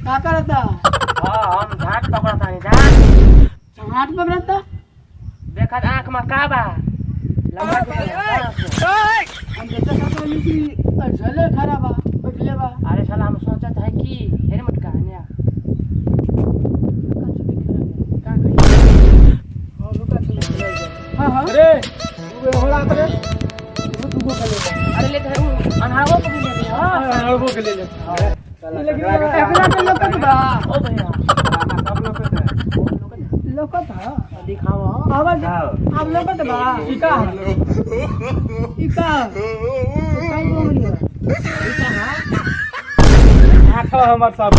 का करता? हाँ, हम झाट पकड़ता नहीं, झाट। झाट पकड़ता? देखत आँख में का बा? लंबा चौड़ा। हम देखत हनी कि झले खड़ा बा, बैठले बा। अरे साला, हम सोचत है कि हेरे मटका है का कही? हाँ हाँ। अरे तू होला करे तू दूगो के ले ले। अरे ले तो अनहारो को भी ले ले। हाँ। हाँ, के ले ले। लेकिन एकरा के लोकत बा। ओ भैया। सब लोग के लोकत ह। दिखाओ। आवाज अब लोकत बा। ई का है? ई का काई बोली बा? हाथ हमर सब।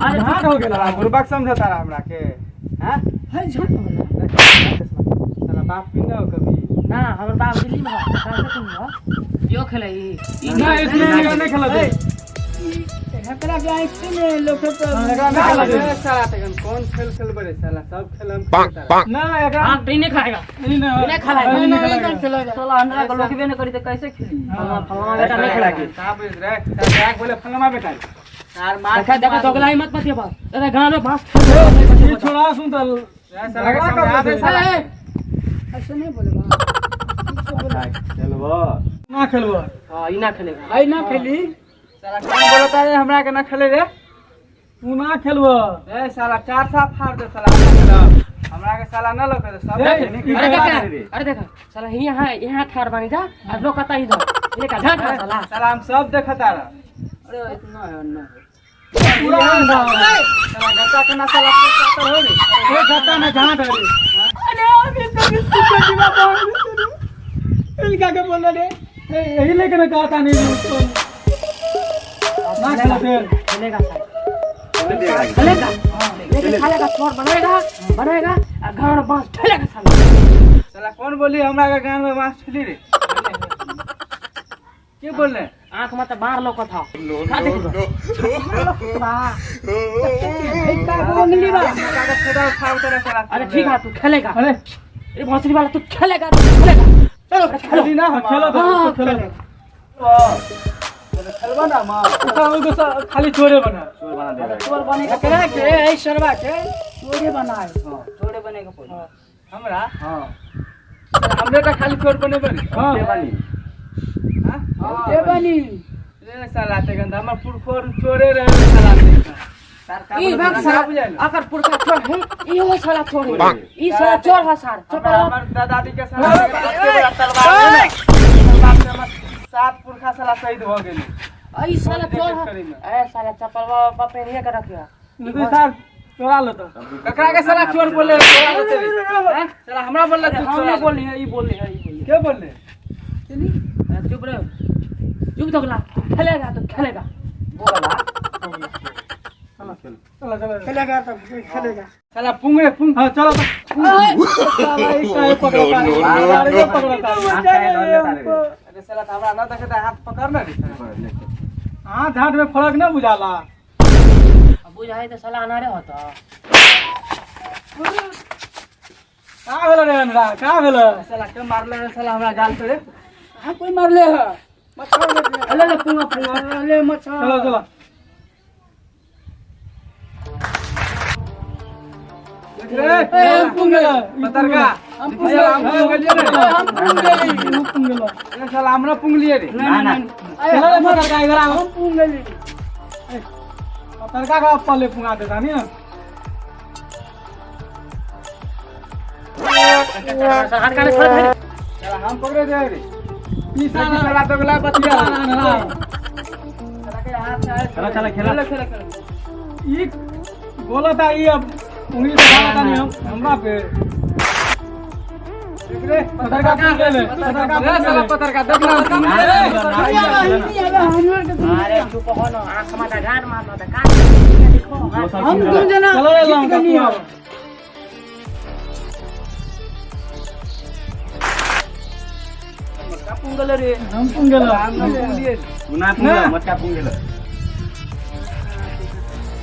अरे झाट हो गेला, बुरबक समझता रहा हमरा के। हां। है झाट होला। साला बाप पिंदा हो कभी? ना, हमर बाप दिल्ली में है, कहाँ से तुम हो यो खेले ई ई? ना, इसमें नहीं खेला दे। एकरा के आँख में लोकत। एकरा नहीं खेला दे। साला तकन कौन खेल खेल बड़े साला सब खेल हम खेलता। ना एकरा हाँ, नहीं खाएगा। नहीं ना। नहीं खाला। नहीं नहीं खेला। नहीं खेलेगा। साला अंदर के लोकबे न करी त कैसे खेली? फलना फलना बेटा नहीं खेलेगा। का बोल रे साला, बोले फलना बेटा। यार मार, देखा देखा, दोगला ही मत मत ये बात। अरे गांव में बांस। ये छोड़ा सुन तो साला के समझा दे साला। ऐसे नहीं बोलेगा। खेलबो ना खेलबो? हां, ई ना खेलेगा। आई ना खेली। साला कौन बोलता रे हमरा के ना खेले रे? तू ना खेलबो। ए साला, चार साफ फाड़ दे साला, ना खेलब हमरा के साला ना लगे सब। अरे देखा, अरे देखा साला, यहाँ यहाँ ठाड़ बानी जा और लोग कता इधर ये का झाट साला। साला हम सब देखता रहा। अरे इतना है ना। पूरा अंधा हो गया। साला गट्टा के ना साला अपने चातर हो रे। ए गट्टा ना झाट रे। अरे अभी तो बिस्कुट के डिब्बा बाहर इनका के बोल रे। ए, यही लेके ना कहता नहीं उसको ना खेला फिर। खेलेगा साला, खेलेगा, लेकिन खालेगा, चोर बनाएगा बनाएगा और गांव में बांस ठेलेगा साला। साला कौन बोली हमरा के गान में मांस ठेली रे? के बोल रहे? आंख में तो बाहर लोग था का देख बा का बोलली बा? का के फेदा उठा उतरे साला। अरे ठीक है, तू खेलेगा। अरे अरे भोसड़ी वाला, तू खेलेगा, तू खेलेगा। चलो खेली ना, खेलो तो। हाँ, खेलो खेलबा ना मां उसका खाली चोरे बना। चोर बनेगा। एकरा के ऐ सरवा के चोरे बनाए। चोरे बनेगा पहले हमरा। हां, हमरे का खाली चोर बने बने। हां हां। के बनी? रे साला ते गंदा हमर पुरखोर चोरे रहे रे साला ते। ई भाग साला, अगर पुरखा चोर है, ई हो साला चोर है, ई साला चोर है सार चोर। हमर दादाजी के साला एते बड़ा तलवार है ना, तलवार से हमर सात पुरखा साला शहीद भ गेलै। ई साला चोर है। ए साला, चप्पल बाबा पहनिए के रखिया। सर चोरा लो तो ककरा के साला चोर बोले रे? चोरा लो तेरे हैं? साला हमरा बोलले तू हम चोरा नहीं बोली है, ई बोली है, ई बोली। के बोलले? अरे चुप रहो, चुप दोगला, तू खेलेगा तो खेलेगा। चलो चलो। खेलेगा तो खेलेगा। साला पुंग रे पुंग। हां चलो तो काहे पकड़ता रे? अरे पकड़ता अरे साला, तो हमरा ना देखे हाथ पकड़ ना रे। हाथ हाथ में फर्क ना बुझाला। अब बुझाई तो साला अनारे होता। का भेल रे हमरा? का भेल साला? के मारले रे साला हमरा गाल पे रे? हाँ, कोई मारले है मच्छर लग। अरे ले पुंगा पुंगा। अरे मच्छर। चलो चलो। देख रे। ए, हम पुंग गेलो। पतरका। हम पुंग गेलो। हम पुंग गेलिए रे। हम पुंग गेली। हम पुंग गेलो। ए साला, हमरा पुंग लिए रे। ना ना। चलो रे पतरका, इधर आओ। हम पुंग गेली। पतरका का पहले पुंगा देता नहीं ना। हाथ काने छोड़ दे। साला हम पकड़े दे रे। ई साला साला दोगला बतिया साला के हाथ से आए। चला, चला, खेला। खेला खेला। ई बोला था, ई अब उंगली दिखाना था नहीं हम हमरा पे। देख रे पतरका पुंग ले, पतरका रे साला, पतरका देख ना पुंग ले रे। अरे चुप हो ना, आंख में तो गान मारना तो कान देखो। हम दू जना चलो रे जीत लौंडा, गेली। तू आओ। पुंगल रे। हम पुंग गेलो। हम पुंग लिए। ना पुंगल, मटका पुंगल।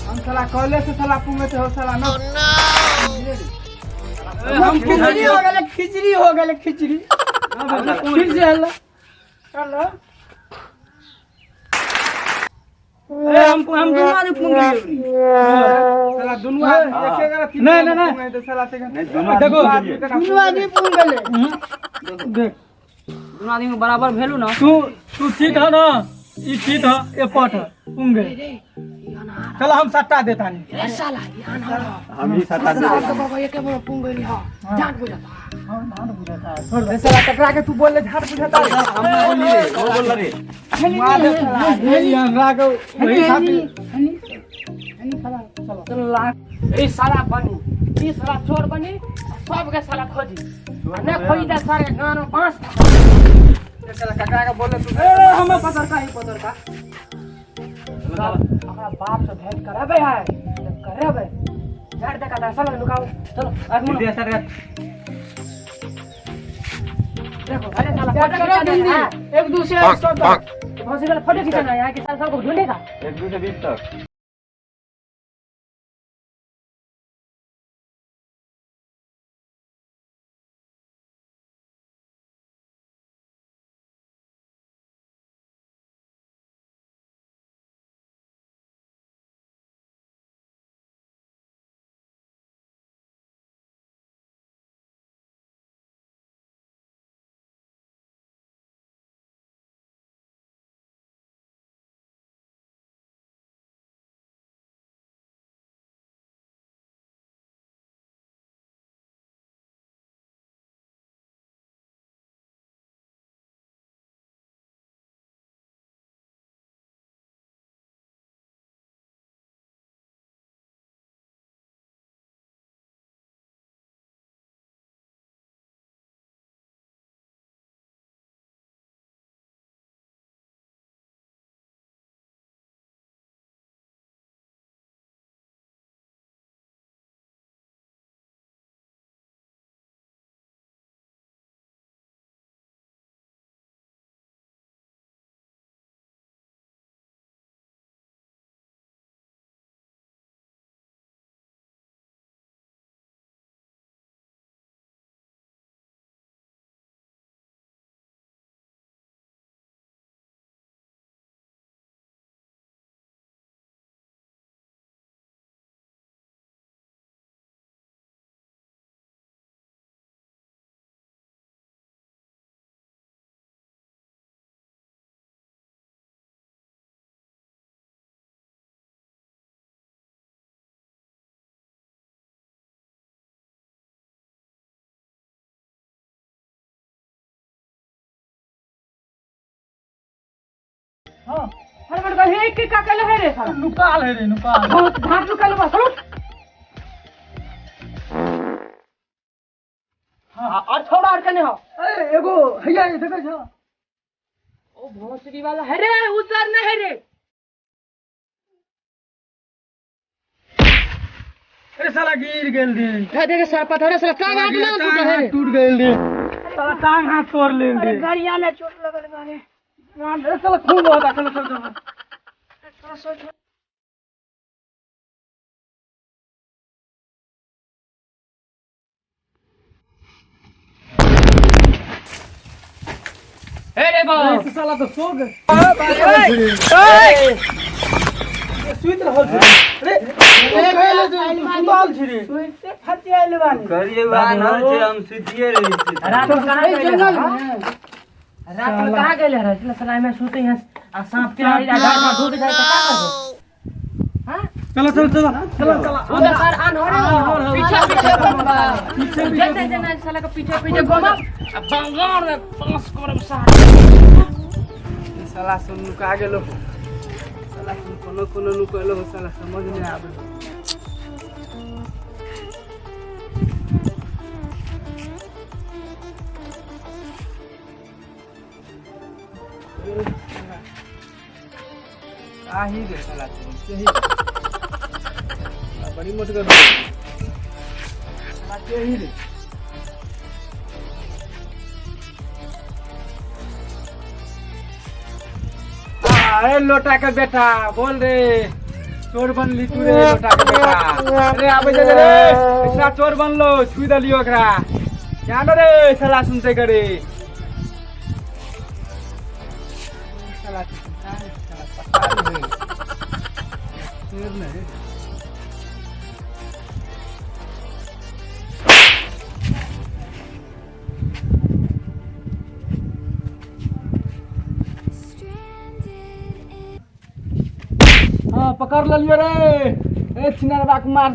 हम साला कॉलेज से साला पुंगे थे हो साला ना। हम खिचड़ी हो गेलै, खिचड़ी हो गेलै, खिचड़ी फिर से हल्ला चलो। ए हम हम दुनू आदमी पुंग गेलियै। साला दुनू आदमी एके गरा तीन। नहीं, नहीं, नहीं। नहीं तो साला से नहीं दोनों देखो। आदमी दुनू आदमी पुंग गेले। देख दुनू आदमी के बराबर भेलू ना। तू तू ठीक है ना, ई ठीक है, ए पट है, पुंग गए। चलो हम सट्टा देता नहीं। ए साला ई अनहर ह। हम ही सट्टा दे साला के बाबा एके बार पुंग गेली ह, जान बुझता। हां धान बुझाता है, छोड़ दे। साला टकरा के तू बोल ले झाड़ बुझाता है। हम बोली रे, वो बोल रे। मार दे साला। हे हमरा के वही खातिर। चलो ला ई साला बनी, ई साला चोर बनी, सब के साला खोजी ना खोजी त सारे गान में बांस। साला टकरा के बोल ले तू। ए हमें पकड़ का ही पकड़ का। अपना बाप से भेंट कराबे है तो कराबे। झाड़ देखा था साला लुकाओ। चलो आदमी दे सर। देखो अरे साला फोटो खींचा जल्दी एक दूसरे सौ बहुत से फोटो खींचना यहाँ के साला सबको ढूंढेगा। 1 2 से 20 तक। हां अरे बड़ हे के का कल है रे साला? नुकाल है रे, नुकाल। बहुत झाड़ नुकाल बा चलो। हां और छोड़ा और कने हो। ए एगो हैया देखै छ। ओ भोसड़ी वाला है रे, उतर ना है रे। अरे साला गिर गेल रे। हे देख सर पत्थर साला टांग हाथ ना टूट है रे। टूट गेल रे साला, टांग हाथ तोड़ लेल रे। अरे गाड़िया में चोट लगल बा रे। अरे साला खून बहता। चलो चलो चलो। हे रे बाबा साला तो सो गए। सुति रहल छी रे। सुतल छी रे। सुइते फति आइल बानी। करिए बानर छै, हम सुतिए रही छी। रात में कहां गेल रहे? रात में कहां गेल रहे? साला में सुते हैं आ सांप के आई घर में ढूंढ जाए तो का करबे? हां चलो चलो चलो चलो चलो। उधर सर अनहर पीछे पीछे पीछे जैसे जना साला के पीछे पीछे घुमा आ बंगाल में पांच करब साला। साला सुन नुका गेलो। साला कोनो कोनो नुकलो साला समझ नहीं आवे। आही रे साला यही बड़ी मोट कर साला यही रे। अरे लोटा के बेटा बोल रे, चोर बनली तू रे लोटा के बेटा। अरे आबे जा रे, इतना चोर बनलो छुई दलियो एकरा। जानो रे साला सुनते करे साला पता नहीं। फेर नहीं। हाँ पकड़ लियो रे। ए छिनरबा के मार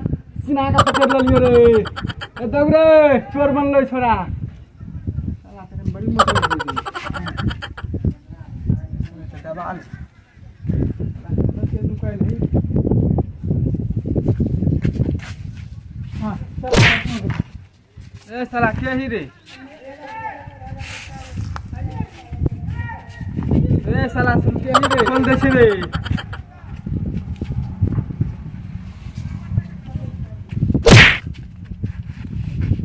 छिना के पकड़ लियो रे। ए दौड़ रे, चोर बनलो छोरा। साला तखन बड़ी मोटी हो गेली। दबा ले। साला के नुकाइल है। हाँ चल। ए साला के ही रे? ए साला सुन, के ही रे? कोन दे रे?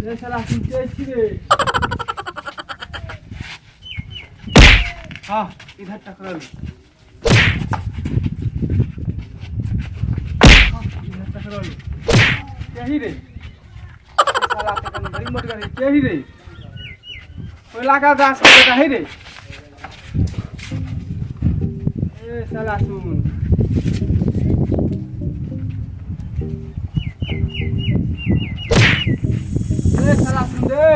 ए साला सुन, के छी रे? हाँ इधर टकरल। हाँ, इधर टकरल। के ही रे? साला तखन बड़ी मोटगर है। के ही रे? कोयला का दास के बेटा है रे। ए साला सुन, ए साला सुन रे,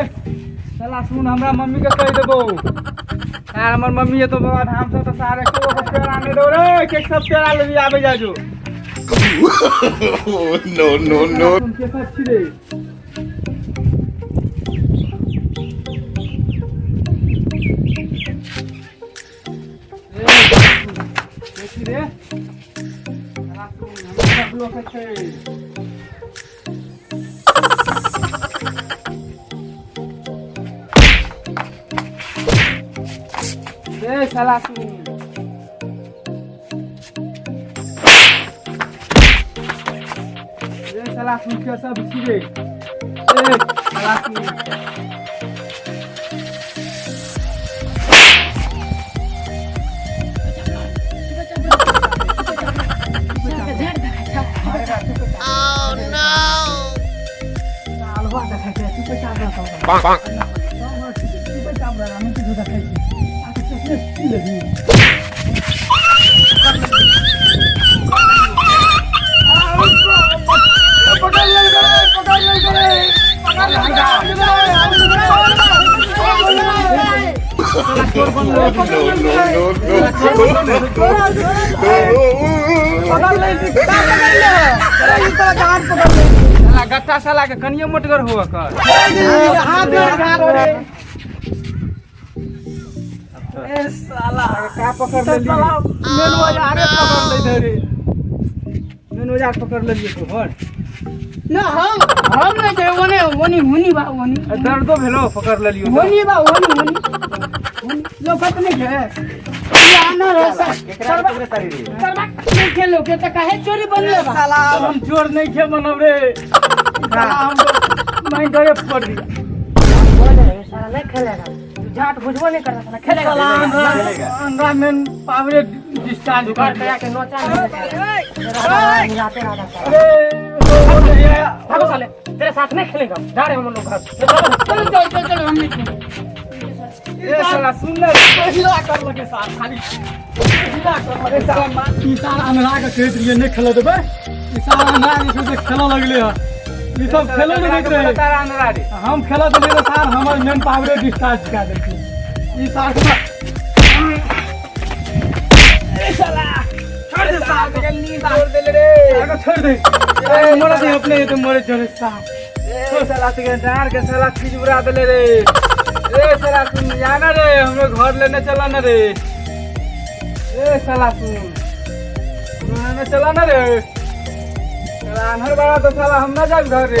साला सुन, हमरा मम्मी के कह देबो यार। हमर मम्मी ये तो बाबा धाम से तो सारे को पेड़ा नहीं दो रे के सब पेड़ा ले आबे जाजो। No, no, no. सुन, के सब छी रे? ए के छी रे? साला सुन, हमरा लोक छै। ए साला सुन, ए साला सुन, के सब छी रे? ए साला सुन। सालवा देखै छै, चुपे चाप रहतौ। चुपे चाप रह, हम किछु देखै छी। आ के चश्मे की लेबी? पकड़ ले रे, पकड़ ले रे, पकड़ ले रे। No, no, no, no. पकड़ ले, पकड़ ले। अरे ई तरह के हाथ पकड़ ले। साला गट्टा साला के कनियो मोटगर हुआ कर हाथ हाथ रे। ए साला का पकड़ लेली? साला मेन बाजारे पकड़ ले धरे, मेन बाजार पकड़ लेलिए तोहर। ना हम नहीं जे ओने ओनी हुनी बा ओनी। दर्दो भेलो पकड़ लेलियो। होनी बा ओनी होनी लोकत नहीं है ये आना रे केकरा के पकड़े तारी रे? सरवा नहीं खेलो के त काहे चोरी बनले बा? साला हम चोर नहीं खे बनब रे। साला हम मैं डरे पड़ दिया। बोल रहे साला नहीं खेलेगा। तू झाट बुझबो नहीं करता, साला खेलेगा। साला हमरा मेन पावरे डिस्चार्ज घर पे आके नोचा नहीं मिलाते रहता साला। अरे हो गया। भागो साले, तेरे साथ नहीं खेलेगा। जा रहे हम लोग घर। चलो। चलो चलो चलो चलो, हम नहीं खेलेंगे। ए साला सुन ले, पहिला कर लगे साथ खाली पहिला कर लगे साला। ई सारा अन्हरा के कहैत रहियै नहि खेलऽ देबै। ई सारा अन्हरा जे छै से खेलऽ लगलै हँ। ई सब खेलो नहि दैत रहै। तारा अंदरा रे। हम खेलऽ देलियै तऽ सार हमर मेन पावरे डिस्चार्ज कए देलकै ई सार के। छोड़ दे साल के, नींद तोड़ देले रे। आगे छोड़ दे, ए मरे दे अपने तो मरे चले साहब। ए साला के डार के साला खींच उड़ा देले रे। ए साला सुन, जाना रे, हमरो घर लेने चला ना रे। ए साला सुन, हमरो लेने चला ना रे। साला अनहर बड़ा तो साला हम ना जाब घर रे।